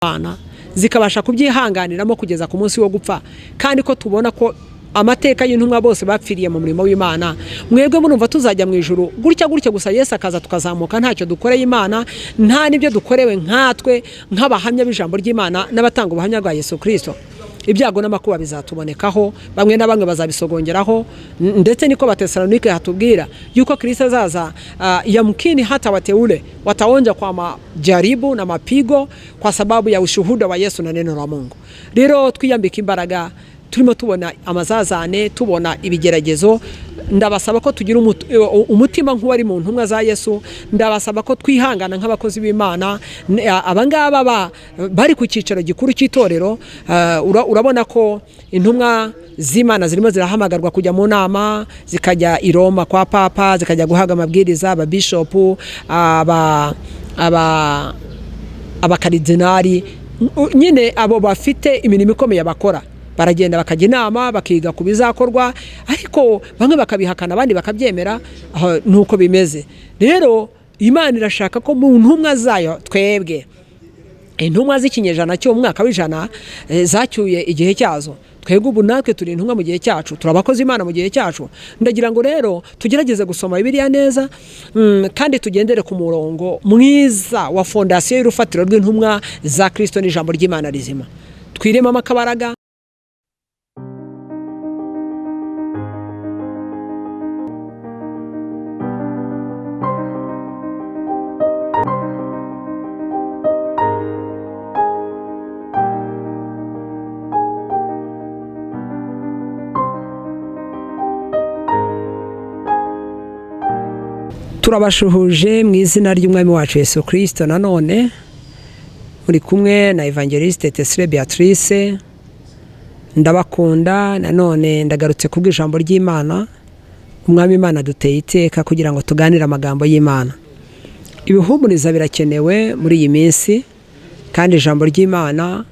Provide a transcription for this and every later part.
Imana zikabasha kubyihanganiramo kugeza ku munsi wo gupfa, kandi ko tubona ko amateka y'intumwa bose bapfiriye mu murimo w'Imana, mwebwe murumva tuzajya mu ijuru gutya gutya gusa Yesu akaza tukazamuka ntacyo dukoreye Imana, nta n'ibyo dukorewe nkatwe nk'abahamya b'ijambo ry'Imana n'abatanga ubuhamya bwa Yesu Kristo? Ibyago n'amakuba bizatubonekaho, bamwe na bamwe bazabisogongeraho, ndetse niko Batesalonike hatubwira yuko Kristo azaza, yamkini hata wateule wataonja kwa majaribu na mapigo kwa sababu ya ushuhuda wa Yesu na neno la Mungu. Rero twiyambika imbaraga, turimo tubona amazazane, tubona ibigeragezo. Ndabasaba ko tugira umutima nk'uwari mu ntumwa za Yesu. Ndabasaba ko twihangana nk'abakozi b'Imana. Abangaba bari ku cyicaro gikuru cy'itorero. Urabona ko intumwa z'Imana zirimo zirahamagarwa kujya mu nama, zikajya i Roma kwa Papa, zikajya guhabwa amabwiriza, ababishopu, abakaridinari nyine, abo bafite imirimo ikomeye bakora, baragenda bakajya inama, bakiga ku bizakorwa, ariko bamwe bakabihakana, abandi bakabyemera. Aho nuko bimeze. Rero Imana irashaka ko mu ntumwa zayo, twebwe intumwa z'ikinyejana cyo mu mwaka w'ijana, zacyuye igihe cyazo, twebwe ubu natwe turi intumwa mu gihe cyacu, turi abakozi Imana mu gihe cyacu. Ndagira ngo rero tugerageze gusoma Bibiliya neza, kandi tugendere ku murongo mwiza wa fondasiyo y'urufatiro rw'intumwa za Kristo n'ijambo ry'Imana rizima, twiremamo akabaraga. Turabashuhuje mu izina ry'Umwami wacu Yesu Kristo. Nanone muri kumwe na Evangeliste Tesire Beatrice. Ndabakunda. Nanone ndagarutse kubw'ijambo ry'Imana. Umwami Imana duteye iteka kugira ngo tuganire amagambo y'Imana. Ibihumuriza birakenewe muri iyi minsi, kandi ijambo ry'Imana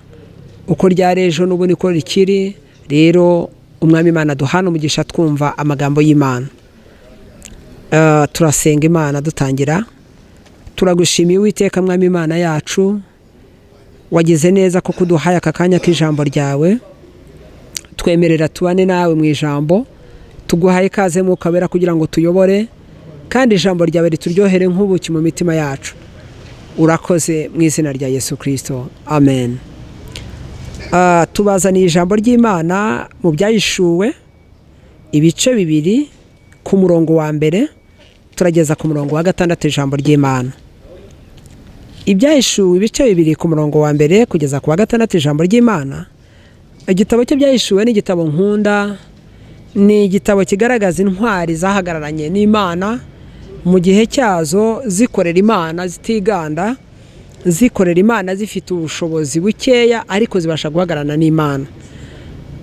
uko ryari ejo n'ubu niko rikiri. Rero Umwami Imana duhana umugisha twumva amagambo y'Imana. Turasenga Imana dutangira. Turagushimiye Uwiteka Mwami Imana yacu, wagize neza ko kuduhaye aka kanya k'ijambo ryawe, twemerera tubane nawe mu ijambo. Tuguhaye ikaze Mwuka Wera kugira ngo tuyobore, kandi ijambo ryawe rituryohere nk'ubuki mu mitima yacu. Urakoze mu izina rya Yesu Kristo, amen. Tubazaniye ijambo ry'Imana mu Byahishuwe ibice 2, ku murongo wa 1 turageza ku murongo wa 6. Ijambo ry'Imana, Ibyahishuwe ibice 2, ku murongo wa 1 kugeza ku wa 6. Ijambo ry'Imana, igitabo cye Byahishuwe ni igitabo nkunda, ni igitabo kigaragaza intwari zahagararanye n'Imana mu gihe cyazo, zikorera Imana zitiganda, zikorera Imana zifite ubushobozi bukeya, ariko zibasha guhagararana n'Imana.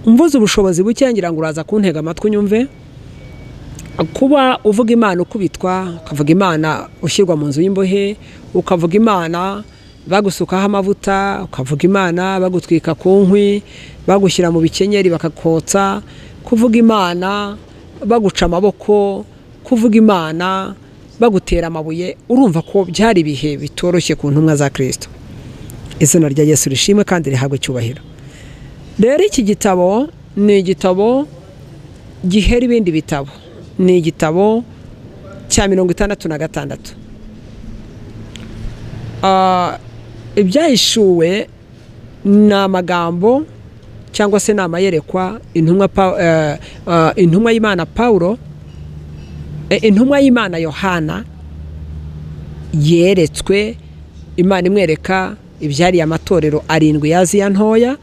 Mvuze ubushobozi bukeya, ngira ngo uraza kuntega amatwi unyumve. Kuba uvuga Imana ukubitwa, ukavuga Imana ushyirwa mu nzu y'imbohe, ukavuga Imana bagusukaho amavuta, ukavuga Imana bagutwika ku nkwi, bagushyira mu bikenyeri bakakotsa, kuvuga Imana baguca amaboko, kuvuga Imana bagutera amabuye, urumva ko byari ibihe bitoroshye ku ntumwa za Kristo. Izina rya Yesu rishimwe kandi rihabwe icyubahiro. Rero iki gitabo ni igitabo gihera ibindi bitabo, ni igitabo cya 66. Ibyahishuwe ni amagambo cyangwa se ni amayerekwa intumwa y'Imana Paulo, intumwa y'Imana Yohana yeretswe, Imana imwereka ibyariye amatorero 7 ya Aziya Ntoya,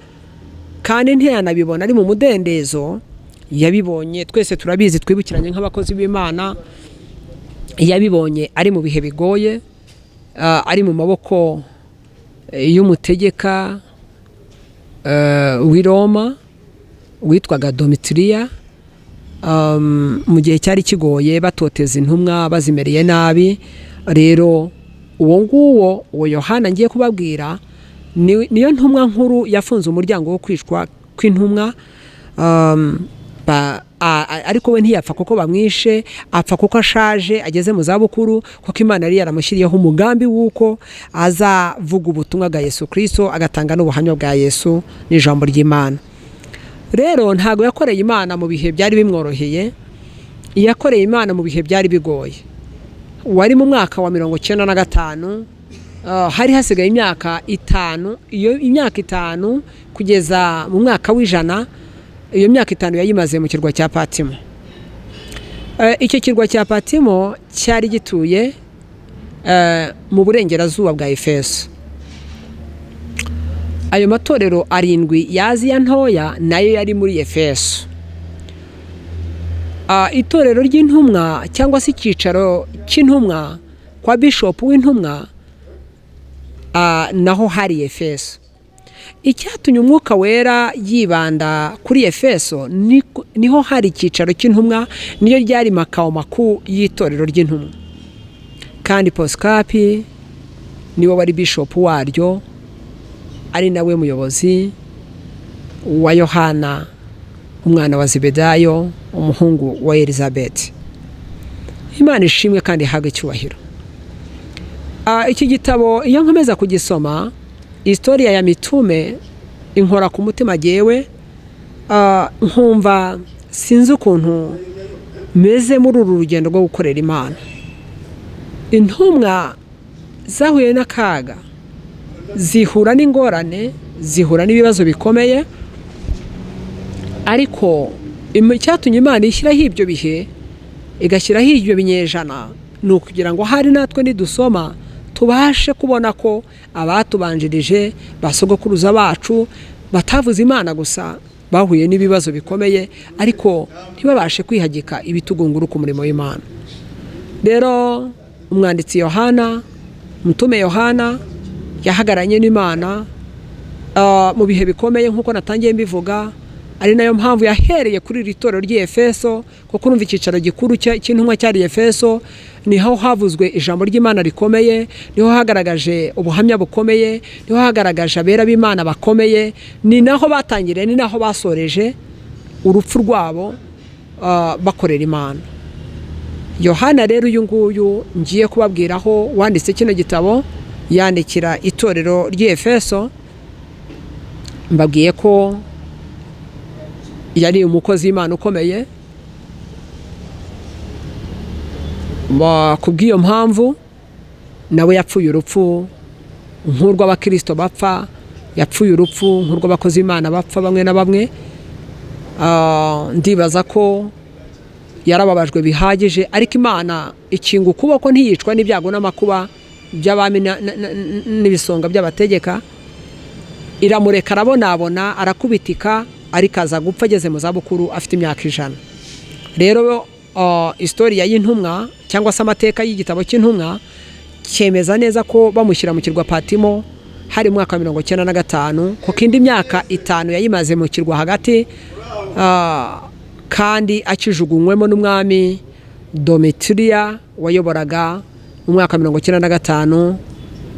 kandi ntiyanabibona ari mu mudendezo, yabibonye, twese turabizi, twibukiranye nk'abakozi b'Imana, yabibonye ari mu bihe bigoye, ari mu maboko y'umutegeka w'i Roma witwaga Domitiriya, mu gihe cyari kigoye, batoteza intumwa, bazimereye nabi. Rero uwo nguwo, uwo Yohana ngiye kubabwira, niyo ntumwa nkuru yafunze umuryango wo kwicwa kw'intumwa. Ariko we ntiyapfa kuko bamwishe, apfa kuko ashaje ageze mu zabukuru, kuko Imana yari yaramushyiriyeho umugambi w'uko azavuga ubutumwa bwa Yesu Kirisito, agatanga n'ubuhamya bwa Yesu n'ijambo ry'Imana. Rero ntabwo yakoreye Imana mu bihe byari bimworoheye, yakoreye Imana mu bihe byari bigoye. Wari mu mwaka wa 95, hari hasigaye imyaka 5. Iyo imyaka 5 kugeza mu mwaka w'100, iyo myaka 5 yayimaze mu kirwa cya Patimo. Icyo kirwa cya Patimo cyari gituye mu burengerazuba bwa Efeso. Ayo matorero 7 ya Aziya ntoya nayo yari muri Efeso. Itorero ry'intumwa cyangwa se icyicaro cy'intumwa kwa bishopu w'intumwa, naho hari Efeso. Icyatumye Umwuka Wera yibanda kuri Efeso, niho hari icyicaro cy'intumwa, niyo ryari makao makuu y'itorero ry'intumwa, kandi Posikapi niwe wari bishopu waryo, ari nawe muyobozi wa Yohana umwana wa Zebedayo, umuhungu wa Elizabeth. Imana ishimwe kandi ihabwe icyubahiro. Iki gitabo iyo nkomeza kugisoma, Historia ya Mitume, inkora ku mutima jyewe, nkumva sinzi ukuntu meze muri uru rugendo rwo gukorera Imana. Intumwa zahuye n'akaga, zihura n'ingorane, zihura n'ibibazo bikomeye, ariko icyatumye Imana ishyiraho ibyo bihe, igashyiraho ibyo binyejana, ni ukugira ngo hari natwe nidusoma tubashe kubona ko abatubanjirije, ba sogokuruza bacu, batavuze Imana gusa, bahuye n'ibibazo bikomeye, ariko ntibabashe kwihagika ibitugunguru ku murimo w'Imana. Rero umwanditsi Yohana, mutume Yohana, yahagararanye n'Imana mu bihe bikomeye, nk'uko natangiye mbivuga, ari nayo mpamvu yahereye kuri iri torero ry'Efeso, kuko urumva icyicaro gikuru cy'intumwa cyari Efeso. Niho havuzwe ijambo ry'Imana rikomeye, niho hagaragaje ubuhamya bukomeye, niho hagaragaje abera b'Imana bakomeye, ni naho batangiriye, ni naho basoreje urupfu rwabo, bakorera Imana. Yohana rero uyu nguyu ngiye kubabwiraho, wanditse kino gitabo yandikira itorero ry'Efeso, mbabwiye ko yari umukozi w'Imana ukomeye. Ku bw'iyo mpamvu nawe yapfuye urupfu nk'urw'abakirisito bapfa, yapfuye urupfu nk'urw'abakozi b'Imana bapfa bamwe na bamwe. Ndibaza ko yarababajwe bihagije, ariko Imana ikinga ukuboko ntiyicwa n'ibyago n'amakuba by'abami n'ibisonga by'abategeka, iramureka arabonabona, arakubitika, ariko aza gupfa ageze mu zabukuru afite imyaka 100. Rero historia y'intumwa cyangwa se amateka y'igitabo cy'intumwa cyemeza neza ko bamushyira mu kirwa Patimo hari mu mwaka wa 95, kuko indi myaka 5 yayimaze mu kirwa hagati, kandi akijugunywemo n'umwami Domitiriya wayoboraga mu mwaka wa 95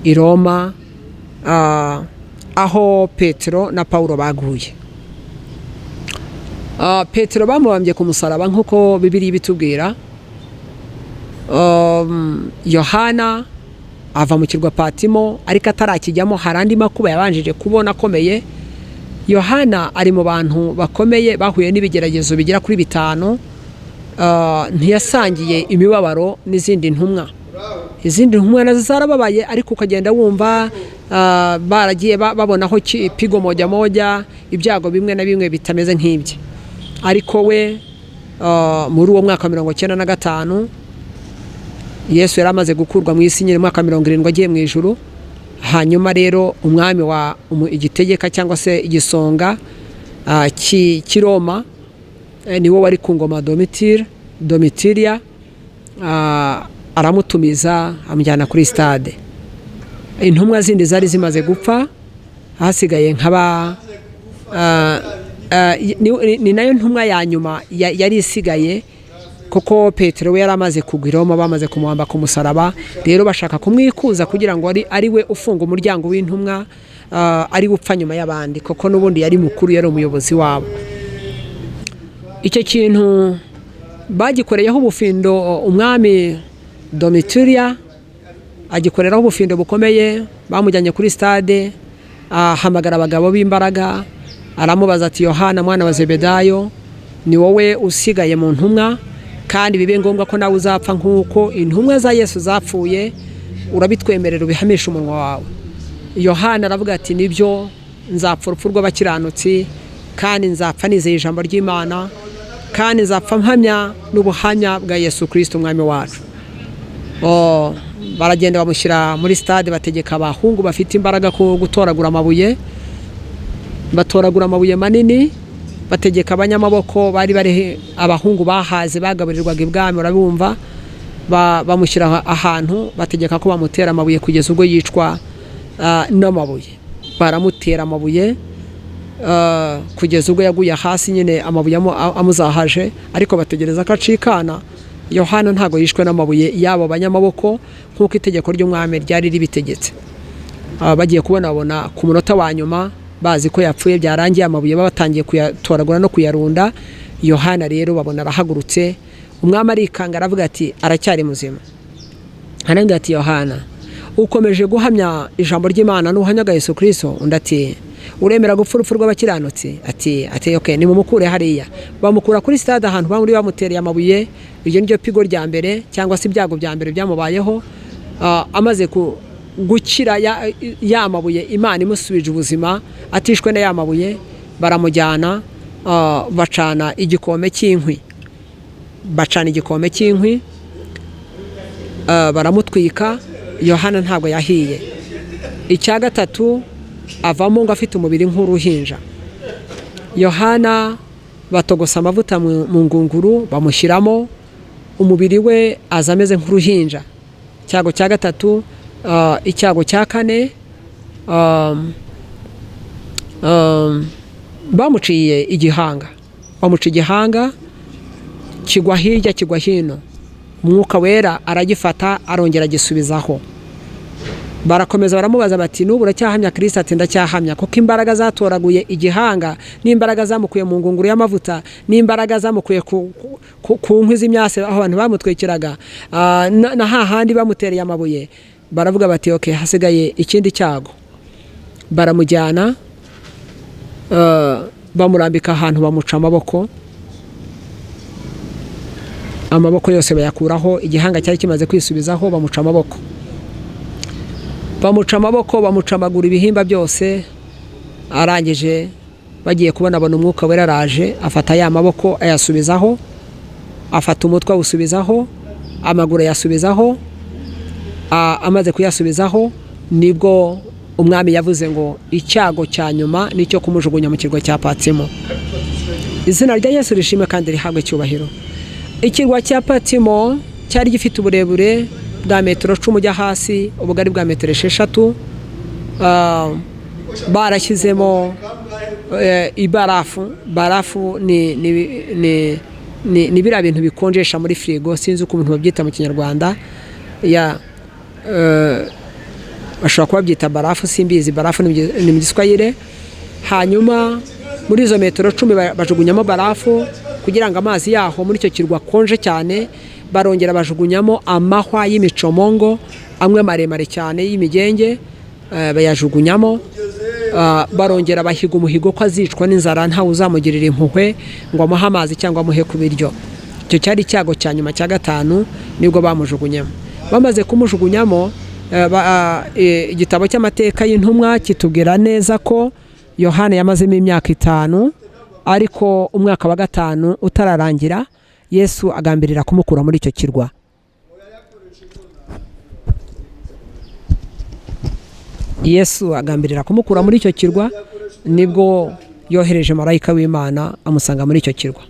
i Roma, aho Petero na Paulo baguye. Petero bamubambye ku musaraba nk'uko Bibiliya ibitubwira. Yohana ava mu kirwa Patimo, ariko atarakijyamo hari andi makuba yabanjije kubona akomeye. Yohana ari mu bantu bakomeye bahuye n'ibigeragezo bigera kuri 5. Ntiyasangiye imibabaro n'izindi ntumwa. Izindi ntumwa nazo zarababaye, ariko ukagenda wumva baragiye babonaho pigo moja moja, ibyago bimwe na bimwe bitameze nk'ibye. Ariko we, muri uwo mwaka wa 95, Yesu yari amaze gukurwa mu isi nyine, mu mwaka wa 70 agiye mu ijuru. Hanyuma rero umwami wa igitegeka cyangwa se igisonga cy'i Roma, niwe wari ku ngoma, Domitiria, aramutumiza amujyana kuri stade. Intumwa zindi zari zimaze gupfa, hasigaye nk'aba, ni nayo ntumwa ya nyuma yari isigaye, kuko Petero we yari amaze kugwa i Roma, bamaze kumuhamba ku musaraba. Rero bashaka kumwikuza kugira ngo ari we ufunga umuryango w'intumwa, ari we upfa nyuma y'abandi, kuko n'ubundi yari mukuru, yari umuyobozi wabo. Icyo kintu bagikoreyeho ubufindo, umwami Domitiriya agikoreraho ubufindo bukomeye. Bamujyanye kuri stade, ahamagara abagabo b'imbaraga, aramubaza ati: "Yohana mwana wa Zebedayo, ni wowe usigaye mu ntumwa, kandi bibe ngombwa ko nawe uzapfa nk'uko intumwa za Yesu zapfuye, urabitwemerera ubihamisha umunwa wawe?" Yohana aravuga ati: "Nibyo, nzapfa urupfu rw'abakiranutsi, kandi nzapfa nizeye ijambo ry'Imana, kandi nzapfa mpamya n'ubuhamya bwa Yesu Kirisito umwami wacu." Baragenda bamushyira muri stade, bategeka abahungu bafite imbaraga ko gutoragura amabuye. Batoragura amabuye manini, bategeka abanyamaboko bari bari abahungu bahaze bagaburirwaga ibwami, urabumva, bamushyira ahantu, bategeka ko bamutera amabuye kugeza ubwo yicwa n'amabuye. Baramutera amabuye kugeza ubwo yaguye hasi nyine, amabuye amuzahaje, ariko bategereza ko acikana. Yohana ntabwo yishwe n'amabuye y'abo banyamaboko nk'uko itegeko ry'umwami ryari ribitegetse. Bagiye kubonabona ku munota wa nyuma, bazi ko yapfuye byarangiye, amabuye batangiye kuyatoragura no kuyarunda. Yohana rero babona arahagurutse. Umwami arikanga, aravuga ati: "Aracyari muzima." Arambwira ati: "Yohana, ukomeje guhamya ijambo ry'Imana n'ubuhamya bwa Yesu Kirisito?" Undi ati: "Uremera gupfa urupfu rw'abakiranutsi?" Ati: "Okay, nimumukure hariya." Bamukura kuri stade ahantu bamuri bamutereye amabuye. Iryo ni ryo pigo rya mbere cyangwa se ibyago bya mbere byamubayeho. Amaze gukira ya mabuye, Imana imusubije ubuzima atishwe na ya mabuye, baramujyana, bacana igikome cy'inkwi, bacana igikome cy'inkwi, baramutwika. Yohana ntabwo yahiye. Icya gatatu, avamo ngo afite umubiri nk'uruhinja. Yohana batogosa amavuta mu ngunguru, bamushyiramo, umubiri we aza ameze nk'uruhinja. Icyago cya gatatu. Icyago cya kane, bamuciye igihanga, bamuca igihanga kigwa hirya, kigwa hino. Umwuka Wera aragifata, arongera agisubizaho. Barakomeza baramubaza bati: "N'ubu uracyahamya Kirisito?" Ati: "Ndacyahamya, kuko imbaraga zatoraguye igihanga n'imbaraga zamukuye mu ngunguru y'amavuta n'imbaraga zamukuye ku nkwi z'imyase aho abantu bamutwikiraga, na hahandi bamutereye amabuye." Baravuga bati: "Okay, hasigaye ikindi cyago." Baramujyana, bamurambika ahantu, bamuca amaboko, amaboko yose bayakuraho. Igihanga cyari kimaze kwisubizaho. Bamuca amaboko, bamuca amaboko, bamuca amaguru, ibihimba byose. Arangije, bagiye kubona, abona Umwuka Wera araje, afata ya maboko ayasubizaho, afata umutwe awusubizaho, amaguru ayasubizaho. Amaze kuyasubizaho, nibwo umwami yavuze ngo icyago cya nyuma nicyo kumujugunya mu kirwa cya Patimo. Izina rya Yesu rishimwe kandi rihabwe icyubahiro. Ikirwa cya Patimo cyari gifite uburebure bwa metero 10 ujya hasi, ubugari bwa metero 6. Barashyizemo ibarafu. Barafu ni biriya bintu bikonjesha muri firigo, sinzi uko umuntu babyita mu Kinyarwanda ya bashobora kuba babyita barafu, simbizi. Barafu ni mu Giswahili. Hanyuma muri izo metero 10 bajugunyamo barafu kugira ngo amazi yaho muri icyo kirwa akonje cyane. Barongera bajugunyamo amahwa y'imicomongo, amwe maremare cyane y'imigenge, bayajugunyamo. Barongera bahiga umuhigo ko azicwa n'inzara, ntawe uzamugirira impuhwe ngo amuhe amazi cyangwa amuhe ku biryo. Icyo cyari icyago cya nyuma cya gatanu. Nibwo bamujugunyemo. Bamaze kumujugunyamo, igitabo cy'amateka y'intumwa kitubwira neza ko Yohana yamazemo imyaka 5, ariko umwaka wa gatanu utararangira, Yesu agambirira kumukura muri icyo kirwa. Yesu agambirira kumukura muri icyo kirwa, nibwo yohereje marayika w'Imana amusanga muri icyo kirwa.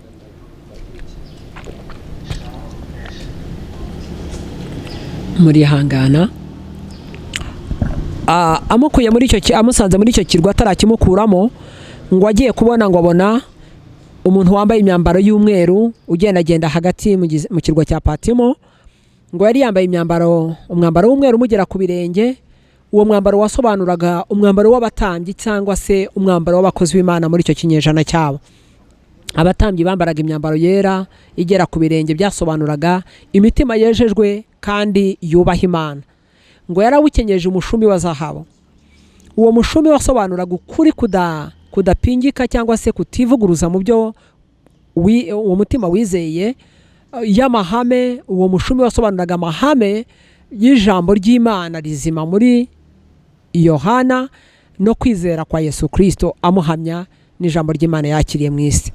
Murihangana. Amukuye muri icyo, amusanze muri icyo kirwa atarakimukuramo, ngo agiye kubona, ngo abona umuntu wambaye imyambaro y'umweru ugendagenda hagati mu kirwa cya Patimo. Ngo yari yambaye imyambaro, umwambaro w'umweru umugera ku birenge. Uwo mwambaro wasobanuraga umwambaro w'abatambyi cyangwa se umwambaro w'abakozi b'Imana muri icyo kinyejana cyabo. Abatambyi bambaraga imyambaro yera igera ku birenge, byasobanuraga imitima yejejwe kandi yubaha Imana. Ngo yarawukenyeje umushumi wa zahabu. Uwo mushumi wasobanuraga ukuri kudapingika cyangwa se kutivuguruza mu byo uwo mutima wizeye y'amahame. Uwo mushumi wasobanuraga amahame y'ijambo ry'Imana rizima muri Yohana no kwizera kwa Yesu Kirisito amuhamya n'ijambo ry'Imana yakiriye mu isi.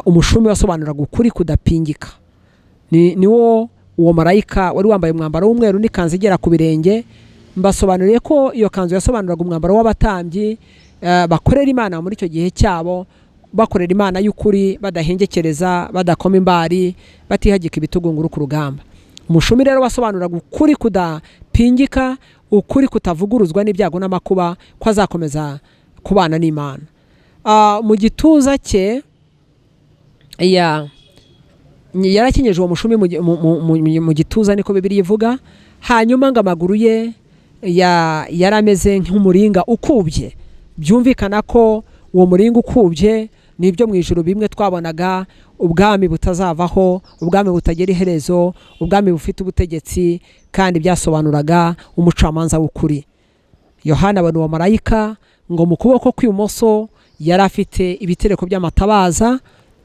Umushumi wasobanuraga ukuri kudapingika ni wo uwo marayika wari wambaye umwambaro w'umweru n'ikanzu igera ku birenge. Mbasobanuriye ko iyo kanzu yasobanuraga umwambaro w'abatambyi bakorera Imana muri icyo gihe cyabo, bakorera Imana y'ukuri, badahengekereza, badakoma imbari, batihagika ibitugu ngo ku rugamba. Umushumi rero wasobanuraga ukuri kudapingika, ukuri kutavuguruzwa n'ibyago n'amakuba, ko azakomeza kubana n'Imana. Mu gituza cye yarakenyeje uwo mushumi mu gituza, niko Bibiliya ivuga. Hanyuma ngo amaguru ye yari ameze nk'umuringa ukubye. Byumvikana ko uwo muringa ukubye ni ibyo mu ijuru bimwe twabonaga, ubwami butazavaho, ubwami butagira iherezo, ubwami bufite ubutegetsi, kandi byasobanuraga umucamanza w'ukuri. Yohana abona uwo marayika ngo mu kuboko kw'ibumoso yari afite ibitereko by'amatabaza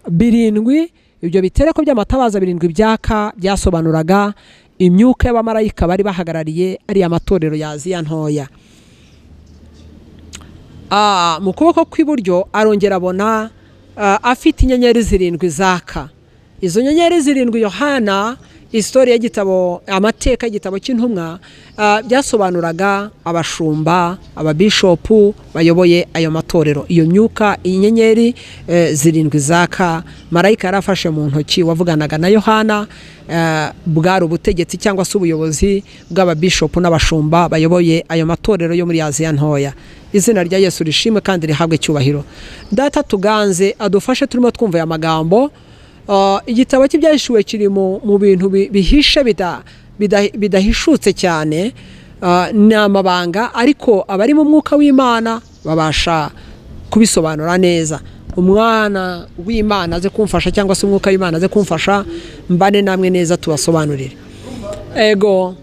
birindwi. Ibyo bitereko by'amatabaza birindwi byaka byasobanuraga imyuka y'abamarayika bari bahagarariye ariya matorero ya Aziya Ntoya. Mu kuboko kw'iburyo arongera abona afite inyenyeri zirindwi zaka. Izo nyenyeri zirindwi, Yohana, isitori y'igitabo, amateka y'igitabo cy'intumwa, byasobanuraga abashumba, ababishopu bayoboye ayo matorero. Iyo myuka, inyenyeri zirindwi zaka marayika yari afashe mu ntoki wavuganaga na Yohana, bwari ubutegetsi cyangwa se ubuyobozi bw'ababishopu n'abashumba bayoboye ayo matorero yo muri Aziya Ntoya. Izina rya Yesu rishimwe kandi rihabwe icyubahiro. Data tuganze adufashe turimo twumva aya magambo. Igitabo cy'Ibyahishuwe kiri mu bintu bihishe, bidahishutse cyane. Ni amabanga, ariko abari mu mwuka w'Imana babasha kubisobanura neza. Umwana w'Imana aze kumfasha, cyangwa se umwuka w'Imana aze kumfasha, mbane namwe neza tubasobanurire. Ego,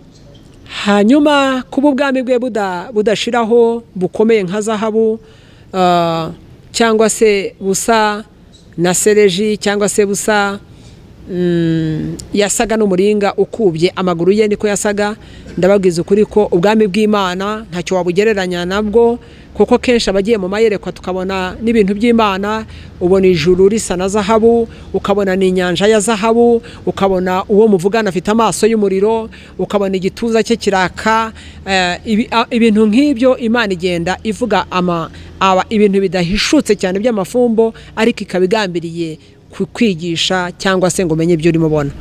hanyuma kuba ubwami bwe budashiraho, bukomeye nka zahabu, cyangwa se busa na sereji, cyangwa se busa yasaga n'umuringa ukubye, amaguru ye niko yasaga. Ndababwiza ukuri ko ubwami bw'Imana ntacyo wabugereranya nabwo, kuko kenshi abagiye mu mayerekwa tukabona n'ibintu by'Imana, ubona ijuru risa na zahabu, ukabona ni inyanja ya zahabu, ukabona uwo muvugana afite amaso y'umuriro, ukabona igituza cye kiraka, ibintu nk'ibyo. Imana igenda ivuga ibintu bidahishutse cyane by'amafumbo, ariko ikaba igambiriye kwigisha cyangwa se ngo umenye ibyo urimo ubona.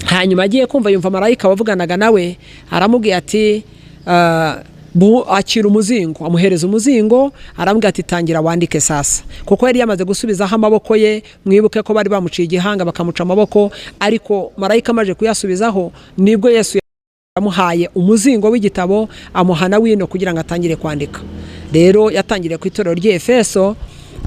Hanyuma agiye kumva yumva marayika wavuganaga nawe aramubwiye ati: "Akira umuzingo." Amuhereza umuzingo, aramubwira ati: "Tangira wandike sasa," kuko yari yamaze gusubizaho amaboko ye. Mwibuke ko bari bamuciye igihanga, bakamuca amaboko, ariko marayika amaze kuyasubizaho nibwo Yesu yamuhaye umuzingo w'igitabo, amuha na wino kugira ngo atangire kwandika. Rero yatangiriye ku itorero ry'Efeso,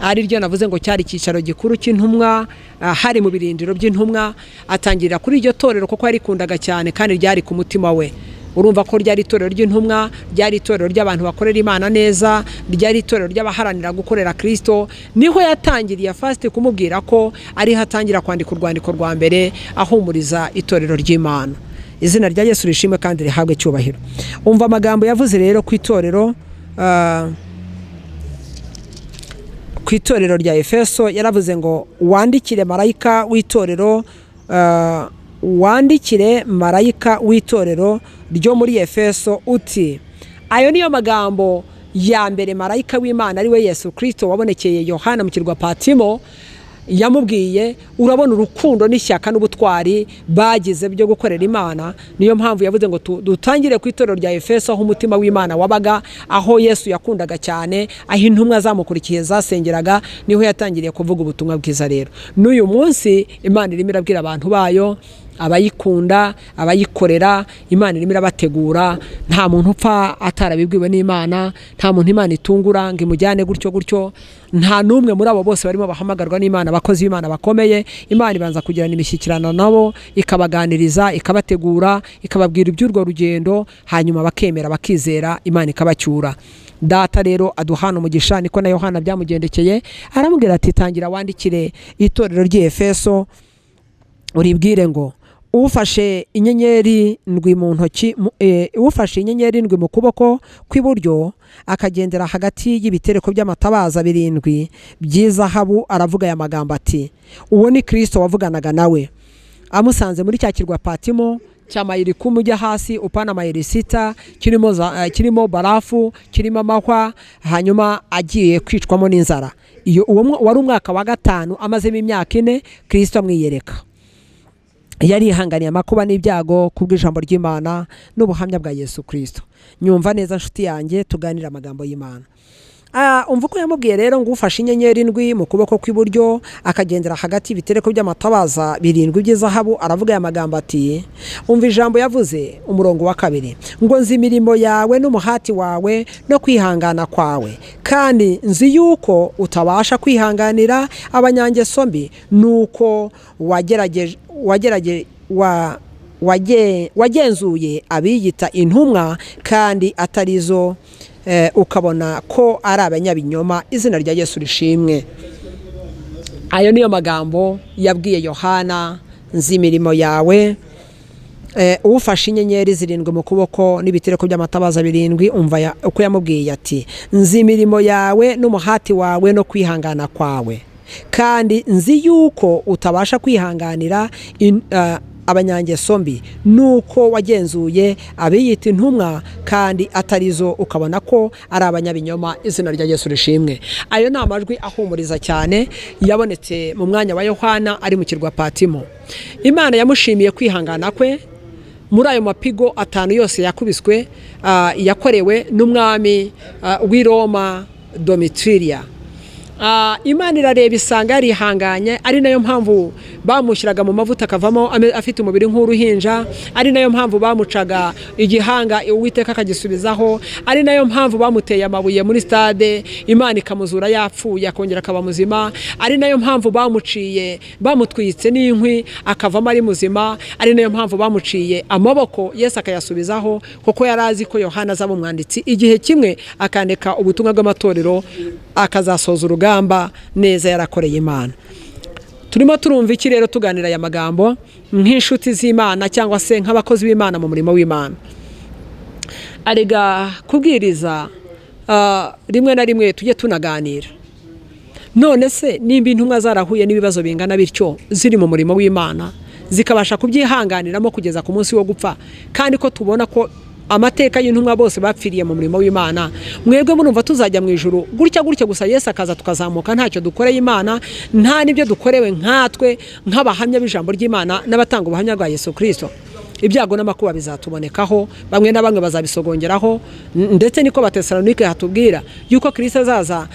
ari ryo navuze ngo cyari icyicaro gikuru cy'intumwa, hari mu birindiro by'intumwa. Atangirira kuri iryo torero kuko yarikundaga cyane kandi ryari ku mutima we. Urumva ko ryari itorero ry'intumwa, ryari itorero ry'abantu bakorera Imana neza, ryari itorero ry'abaharanira gukorera Kirisito. Niho yatangiriye first kumubwira ko ariho atangira kwandika urwandiko rwa mbere ahumuriza itorero ry'Imana. Izina rya Yesu rishimwe kandi rihabwe icyubahiro. Umva amagambo yavuze rero ku itorero rya Efeso. Yaravuze ngo: "Wandikire marayika w'itorero, wandikire marayika w'itorero ryo muri Efeso uti." Ayo niyo magambo ya mbere marayika w'Imana, ari we Yesu Kirisito wabonekeye Yohana mu kirwa Patimo, yamubwiye. Urabona urukundo n'ishyaka n'ubutwari bagize byo gukorera Imana. Niyo mpamvu yavuze ngo dutangire ku itorero rya Efeso, aho umutima w'Imana wabaga, aho Yesu yakundaga cyane, aho intumwa zamukurikiye zasengeraga, niho yatangiriye kuvuga ubutumwa bwiza. Rero n'uyu munsi Imana irimo irabwira abantu bayo. Abayikunda, abayikorera, Imana irimo irabategura. Nta muntu upfa atarabibwiwe n'Imana, nta muntu Imana itungura ngo imujyane gutyo gutyo. Nta n'umwe muri abo bose barimo bahamagarwa n'Imana, abakozi b'Imana bakomeye. Imana ibanza kugirana imishyikirano nabo, ikabaganiriza, ikabategura, ikababwira iby'urwo rugendo, hanyuma bakemera, bakizera, Imana ikabacyura. Data rero aduhana umugisha. Niko na Yohana byamugendekeye. Aramubwira ati: "Tangira wandikire itorero ry'i Efeso, uribwire ngo ufashe inyenyeri ndwi mu ntoki, ufashe inyenyeri ndwi mu kuboko kw'iburyo, akagendera hagati y'ibitereko by'amatabaza birindwi by'izahabu, aravuga aya magambo ati: 'Uwo ni Kirisito wavuganaga nawe amusanze muri cya kirwa Patimo cya mayiri 10 ujya hasi, upana mayiri 6, kirimo barafu, kirimo amahwa, hanyuma agiye kwicwamo n'inzara.'" Iyo uwo wari umwaka wa gatanu, amazemo imyaka 4 Kirisito amwiyereka. Yarihanganiye amakuba n'ibyago kubw'ijambo ry'Imana n'ubuhamya bwa Yesu Kirisito. Nyumva neza, nshuti yanjye, tuganire amagambo y'Imana. Umva uko yamubwiye rero ngo: "Ufashe inyenyeri ndwi mu kuboko kw'iburyo, akagendera hagati y'ibitereko by'amatabaza birindwi by'izahabu, aravuga aya magambo ati." Umva ijambo yavuze, umurongo wa 2, ngo: "Nzi imirimo yawe n'umuhati wawe no kwihangana kwawe, kandi nzi yuko utabasha kwihanganira abanyangeso mbi, nuko wagerageje wagerageje wa wagenzuye abiyita intumwa kandi atari zo, ukabona ko ari abanyabinyoma." Izina rya Yesu rishimwe. Ayo niyo magambo yabwiye Yohana: "Nzi imirimo yawe." Ufashe inyenyeri zirindwi mu kuboko n'ibitereko by'amatabaza birindwi, umva uko yamubwiye ati: "Nzi imirimo yawe n'umuhati wawe no kwihangana kwawe, kandi nzi yuko utabasha kwihanganira abanyangeso mbi, nuko wagenzuye abiyita intumwa kandi atari zo, ukabona ko ari abanyabinyoma." Izina rya Yesu rishimwe. Ayo ni amajwi ahumuriza cyane yabonetse mu mwanya wa Yohana ari mu kirwa Patimo. Imana yamushimiye kwihangana kwe muri ayo mapigo atanu yose yakubiswe, yakorewe n'umwami w'i Roma Domitiriya. Imana irareba isanga yarihanganye, ari nayo mpamvu bamushyiraga mu mavuta akavamo afite umubiri nk'uruhinja, ari nayo mpamvu bamucaga igihanga Uwiteka akagisubizaho, ari nayo mpamvu bamuteye amabuye muri stade Imana ikamuzura yapfuye akongera akaba muzima, ari nayo mpamvu bamuciye, bamutwitse n'inkwi akavamo ari muzima, ari nayo mpamvu bamuciye amaboko Yesu akayasubizaho, kuko yari azi ko Yohana azaba umwanditsi igihe kimwe, akandika ubutumwa bw'amatorero, akazasoza urugamba neza yarakoreye Imana. Turimo turumva iki rero tuganira aya magambo nk'inshuti z'Imana cyangwa se nk'abakozi b'Imana mu murimo w'Imana? Arega kubwiriza, rimwe na rimwe tujye tunaganira. None se nimba intumwa zarahuye n'ibibazo bingana bityo ziri mu murimo w'Imana, zikabasha kubyihanganiramo kugeza ku munsi wo gupfa, kandi ko tubona ko amateka y'intumwa bose bapfiriye mu murimo w'Imana, mwebwe murumva tuzajya mu ijuru gutya gutya gusa, Yesu akaza tukazamuka ntacyo dukoreye Imana, nta n'ibyo dukorewe nkatwe nk'abahamya b'ijambo ry'Imana n'abatanga ubuhamya bwa Yesu Kirisito? Ibyago n'amakuba bizatubonekaho, bamwe na bamwe bazabisogongeraho. Ndetse niko Batesalonike hatubwira yuko Kristo azaza,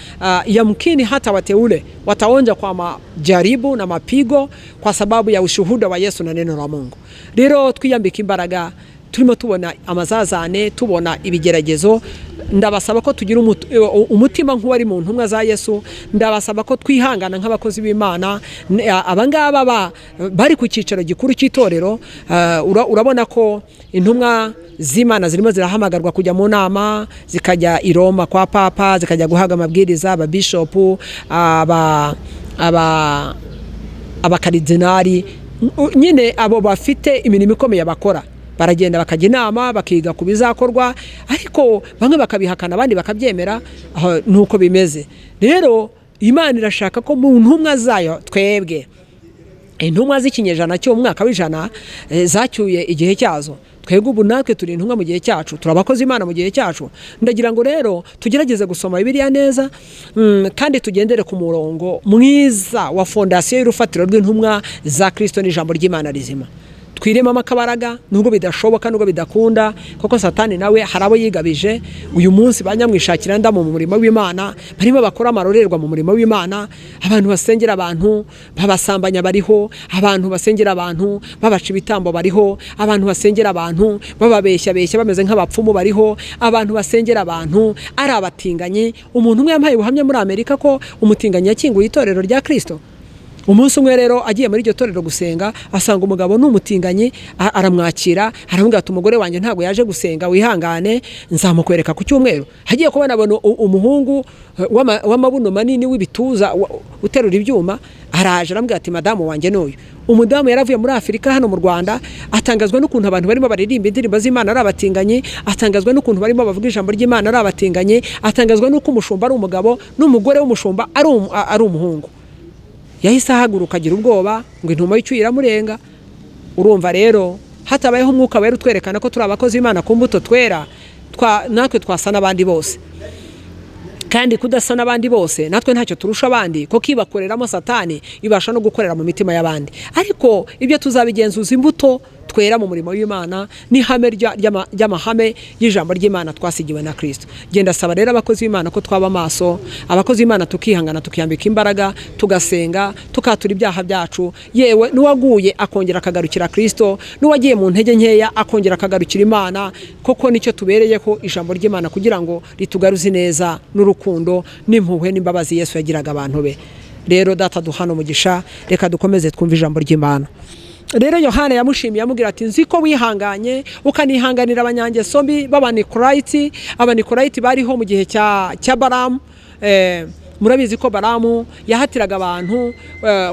yamkini hata wateule wataonja kwa majaribu na mapigo kwa sababu ya ushuhuda wa Yesu na neno la Mungu. Rero twiyambika imbaraga. Turimo tubona amazazane, tubona ibigeragezo. Ndabasaba ko tugira umutima nk'uwari mu ntumwa za Yesu. Ndabasaba ko twihangana nk'abakozi b'Imana. Abangaba bari ku cyicaro gikuru cy'itorero. Urabona ko intumwa z'Imana zirimo zirahamagarwa kujya mu nama, zikajya i Roma kwa Papa, zikajya guhabwa amabwiriza, ababishopu, abakaridinari nyine, abo bafite imirimo ikomeye bakora, baragenda bakajya inama, bakiga ku bizakorwa, ariko bamwe bakabihakana, abandi bakabyemera. Aho nuko bimeze. Rero Imana irashaka ko mu ntumwa zayo, twebwe intumwa z'ikinyejana cyo mu mwaka w'100, zacyuye igihe cyazo, twebwe ubu natwe turi intumwa mu gihe cyacu, turi abakozi Imana mu gihe cyacu. Ndagira ngo rero tugerageze gusoma Bibiliya neza, kandi tugendere ku murongo mwiza wa fondasiyo y'urufatiro rw'intumwa za Kirisito n'ijambo ry'Imana rizima. Twiremamo akabaraga nubwo bidashoboka, nubwo bidakunda, kuko Satani nawe hari abo yigabije. Uyu munsi banyamwishakira ndamo mu murimo w'Imana barimo bakora amarorerwa mu murimo w'Imana. Abantu basengera abantu babasambanya bariho, abantu basengera abantu babaca ibitambo bariho, abantu basengera abantu bababeshya beshya bameze nk'abapfumu bariho, abantu basengera abantu ari abatinganyi. Umuntu umwe yampaye ubuhamya muri Amerika ko umutinganyi yakinguye itorero rya Kirisito. Umunsi umwe rero agiye muri iryo torero gusenga, asanga umugabo ni umutinganyi, aramwakira, aramubwira ati: "Umugore wanjye ntabwo yaje gusenga, wihangane nzamukwereka ku cyumweru." Agiye kubona, abona umuhungu w'amabuno manini, w'ibituza, uterura ibyuma, araje, aramubwira ati: "Madamu wanjye n'uyu." Umudamu yaravuye muri Afurika hano mu Rwanda, atangazwa n'ukuntu abantu barimo baririmba indirimbo z'Imana ari abatinganyi, atangazwa n'ukuntu barimo bavuga ijambo ry'Imana ari abatinganyi, atangazwa n'uko umushumba ari umugabo n'umugore w'umushumba ari umuhungu. Yahise ahaguruka agira ubwoba ngo intuma y'icyuya iramurenga. Urumva rero, hatabayeho Umwuka Wera utwerekana ko turi abakozi b'Imana ku mbuto twera, natwe twasa n'abandi bose. Kandi kudasa n'abandi bose, natwe ntacyo turusha abandi, kuko ibakoreramo Satani ibasha no gukorera mu mitima y'abandi. Ariko ibyo tuzabigenzuza imbuto twera mu murimo w'Imana n'ihame ry'amahame y'ijambo ry'Imana twasigiwe na Kirisito. Genda saba rero abakozi b'Imana ko twaba amaso, abakozi b'Imana tukihangana, tukiyambika imbaraga, tugasenga, tukatura ibyaha byacu. Yewe, n'uwaguye akongera akagarukira Kirisito, n'uwagiye mu ntege nkeya akongera akagarukira Imana, koko nicyo tubereyeho ijambo ry'Imana, kugira ngo ritugaruze neza n'urukundo n'impuhwe n'imbabazi Yesu yagiraga abantu be. Rero Data duhana umugisha. Reka dukomeze twumve ijambo ry'Imana. Rero Yohana yamushimiye, amubwira ati: "Nzi ko wihanganye, ukanihanganira abanyangeso mbi b'Abanikorayiti." Abanikorayiti bariho mu gihe cya Baramu. Murabizi ko Baramu yahatiraga abantu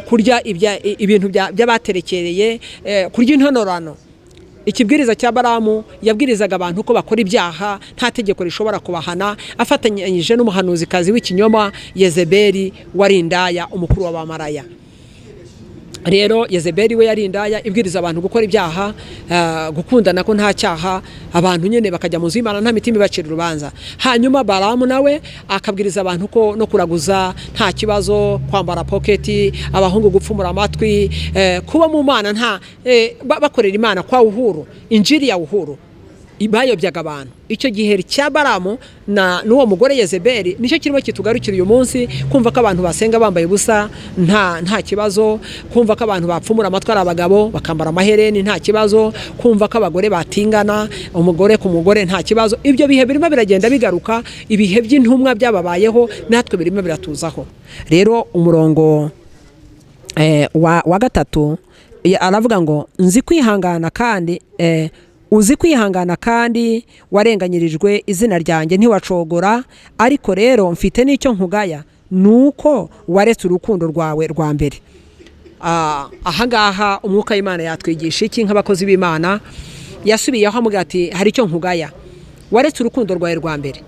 kurya ibintu by'abaterekereye, kurya intonorano. Ikibwiriza cya Baramu, yabwirizaga abantu ko bakora ibyaha nta tegeko rishobora kubahana, afatanyije n'umuhanuzikazi w'ikinyoma Yezebeli, wari indaya, umukuru w'abamaraya. Rero Yezebeli we yari indaya ibwiriza abantu gukora ibyaha, gukundana ko nta cyaha, abantu nyine bakajya mu nzu y'Imana nta mitima ibacira urubanza. Hanyuma Baramu nawe akabwiriza abantu ko no kuraguza nta kibazo, kwambara poketi, abahungu gupfumura amatwi, kuba mu Mana nta bakorera Imana kwa uhuru, injiri ya uhuru. Bayobyaga abantu. Icyo gihe cya Baramu na n'uwo mugore Yezebeli nicyo kirimo kitugarukira uyu munsi: kumva ko abantu basenga bambaye ubusa nta kibazo, kumva ko abantu bapfumura amatwi ari abagabo bakambara amahereni nta kibazo, kumva ko abagore batingana, umugore ku mugore nta kibazo. Ibyo bihe birimo biragenda bigaruka. Ibihe by'intumwa byababayeho, natwe birimo biratuzaho. Rero umurongo wa gatatu aravuga ngo: "Nzi kwihangana kandi uzi kwihangana, kandi warenganyirijwe izina ryanjye, ntiwacogora. Ariko rero mfite n'icyo nkugaya, ni uko waretse urukundo rwawe rwa mbere." Ahangaha Umwuka w'Imana yatwigisha iki nk'abakozi b'Imana? Yasubiyeho amubwira ati: "Hari icyo nkugaya, waretse urukundo rwawe rwa mbere,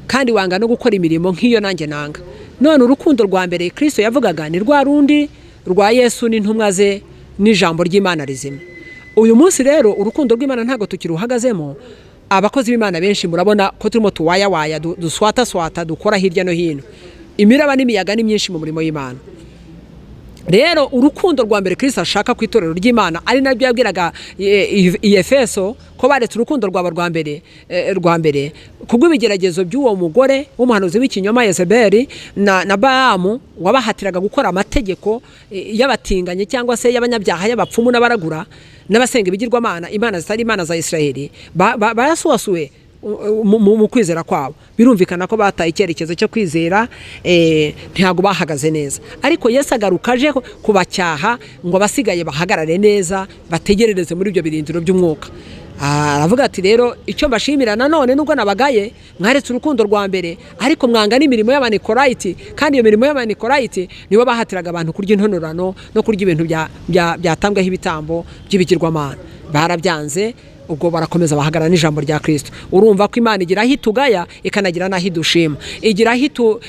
kandi wanga no gukora imirimo nk'iyo nanjye nanga." None urukundo rwa mbere Kirisito yavugaga ni rwa rundi rwa Yesu n'intumwa ze n'ijambo ry'Imana rizima. Uyu munsi rero urukundo rw'Imana ntabwo tukiruhagazemo. Abakozi b'Imana benshi murabona ko turimo tuwayawaya, duswataswata, dukora hirya no hino, imiraba n'imiyaga ni myinshi mu murimo w'Imana. Rero urukundo rwa mbere Kirisito ashaka ku itorero ry'Imana, ari nabyo yabwiraga i Efeso ko baretse urukundo rwabo rwa mbere kubw'ibigeragezo by'uwo mugore w'umuhanuzi w'ikinyoma Yezebeli na Balamu wabahatiraga gukora amategeko y'abatinganyi cyangwa se y'abanyabyaha, y'abapfumu n'abaragura n'abasenga ibigirwamana, imana zitari Imana za Israheli. Barasuwasuwe mu kwizera kwabo. Birumvikana ko bataye icyerekezo cyo kwizera, ntabwo bahagaze neza. Ariko Yesu agaruka aje kubacyaha ngo abasigaye bahagarare neza, bategerereze muri ibyo birindiro by'umwuka. Aravuga ati: "Rero icyo mbashimira nanone, nubwo nabagaye, mwaretse urukundo rwa mbere, ariko mwanga n'imirimo y'Abanikorayiti." Kandi iyo mirimo y'Abanikorayiti nibo bahatiraga abantu kurya intonorano no kurya ibintu byatambweho ibitambo by'ibigirwamana. Barabyanze. Ubwo barakomeza bahagarara n'ijambo rya Kirisito. Urumva ko Imana igira aho itugaya, ikanagira n'aho idushima, igira aho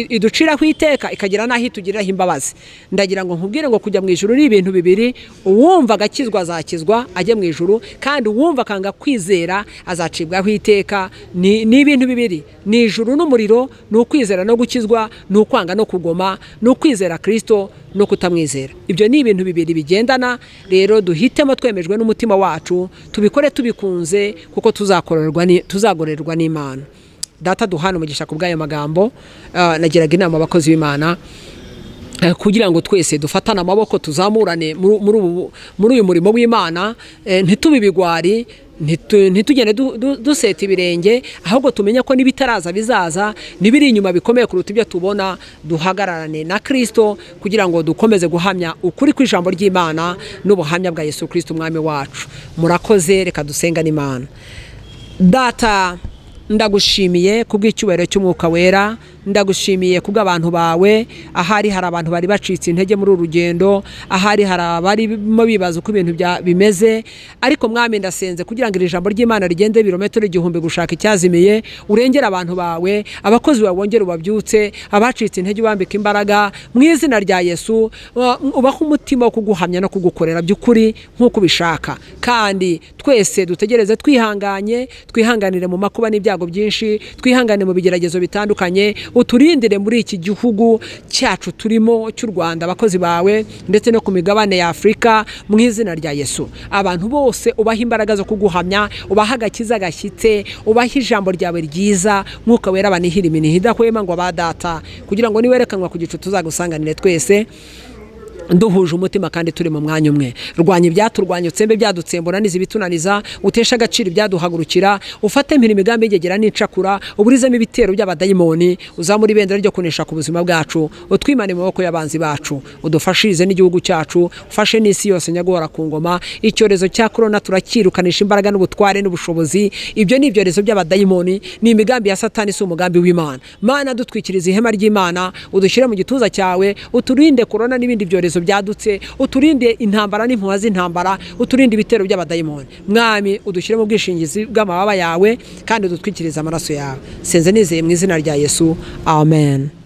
iduciraho iteka, ikagira n'aho itugiriraho imbabazi. Ndagira ngo nkubwire ngo kujya mu ijuru ni ibintu bibiri: uwumva agakizwa azakizwa ajye mu ijuru, kandi uwumva akanga kwizera azacibwaho iteka. Ni ibintu bibiri, ni ijuru n'umuriro, ni ukwizera no gukizwa, ni ukwanga no kugoma, ni ukwizera Kirisito no kutamwizera. Ibyo ni ibintu bibiri bigendana. Rero duhitemo twemejwe n'umutima wacu, tubikore tubikunze, kuko tuzagororerwa n'Imana. Data, duhana umugisha ku bw'ayo magambo. Nagiraga inama abakozi b'Imana kugira ngo twese dufatane amaboko, tuzamurane muri uyu murimo w'Imana, ntitube ibigwari, ntitugende duseta ibirenge, ahubwo tumenye ko n'ibitaraza bizaza, n'ibiri inyuma bikomeye kuruta ibyo tubona. Duhagararane na Kirisito kugira ngo dukomeze guhamya ukuri kw'ijambo ry'Imana n'ubuhamya bwa Yesu Kirisito umwami wacu. Murakoze. Reka dusenga n'Imana. Data, ndagushimiye kubw'icyubahiro cy'Umwuka Wera, ndagushimiye kubw'abantu bawe. Ahari hari abantu bari bacitse intege muri uru rugendo, ahari hari abarimo bibaza uko ibintu bimeze, ariko Mwami, ndasenze kugira ngo iri jambo ry'Imana rigende ibirometero 1000 gushaka icyazimiye. Urengere abantu bawe, abakozi bawe wongere ubabyutse, abacitse intege ubambika imbaraga mu izina rya Yesu. Ubahe umutima wo kuguhamya no kugukorera by'ukuri nk'uko ubishaka, kandi twese dutegereze twihanganye, twihanganire mu makuba n'ibyago byinshi, twihangane mu bigeragezo bitandukanye. Uturindire muri iki gihugu cyacu turimo cy'u Rwanda, abakozi bawe, ndetse no ku migabane ya Afurika mu izina rya Yesu. Abantu bose ubaha imbaraga zo kuguhamya, ubaha agakiza gashyitse, ubaha ijambo ryawe ryiza. Mwuka Wera, banihira iminiha idahwema ngo ba Data, kugira ngo niwerekanwa ku gicu tuzagusanganire twese duhuje umutima kandi turi mu mwanya umwe. Rwanya ibyaturwanya, utsembe byadutsembura n'izibitunaniza, uteshe agaciro ibyaduhagurukira, ufate mpiri imigambi y'ingegera n'icakura, uburizemo ibitero by'abadayimoni, uzamure ibendera ryo kunesha ku buzima bwacu, utwimane mu maboko y'abanzi bacu, udufashirize n'igihugu cyacu, ufashe n'isi yose. Nyaguhora ku ngoma, icyorezo cya korona turakirukanisha imbaraga n'ubutware n'ubushobozi. Ibyo ni ibyorezo by'abadayimoni, ni imigambi ya Satani, si umugambi w'Imana. Mana, dutwikiriza ihema ry'Imana, udushyire mu gituza cyawe, uturinde korona n'ibindi byorezo byadutse, uturinde intambara n'impuha z'intambara, uturinde ibitero by'abadayimoni. Mwami, udushyire mu bwishingizi bw'amababa yawe kandi udutwikirize amaraso yawe. Senze nizeye mu izina rya Yesu, amen.